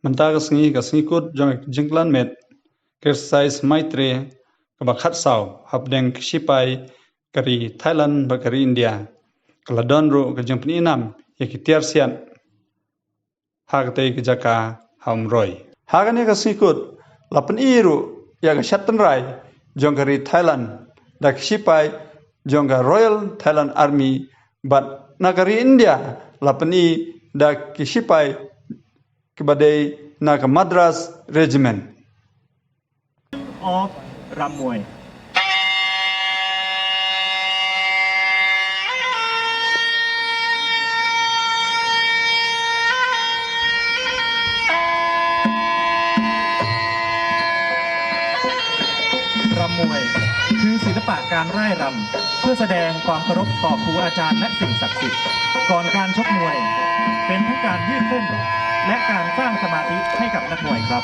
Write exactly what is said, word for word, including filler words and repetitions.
Mynta ka sngi, ka sngi kut jong ka jingklan met, ka exercise Maitree kaba khatsaw hapdeng ki shipai ka ri Thailand bad ka ri India, ka la don ruh ka jingpyni nam ïa ki tiar siat ha katei ka jaka ha Umroi. Ha kane ka sngi kut la pyni ruh ïa ka shad tynrai jong ka ri Thailand da ki shipai jong ka Royal Thailand Army, bad na ka ri India la pyni da ki shipai kiba dei na ka Madras Regiment. Of Ram Mwe. รำมวย คือศิลปะการร่ายรำ เพื่อแสดงความเคารพต่อครูอาจารย์และสิ่งศักดิ์สิทธิ์ ก่อนการชกมวย เป็นทั้งการยืดเส้น และการสร้างสมาธิให้กับนักมวยครับ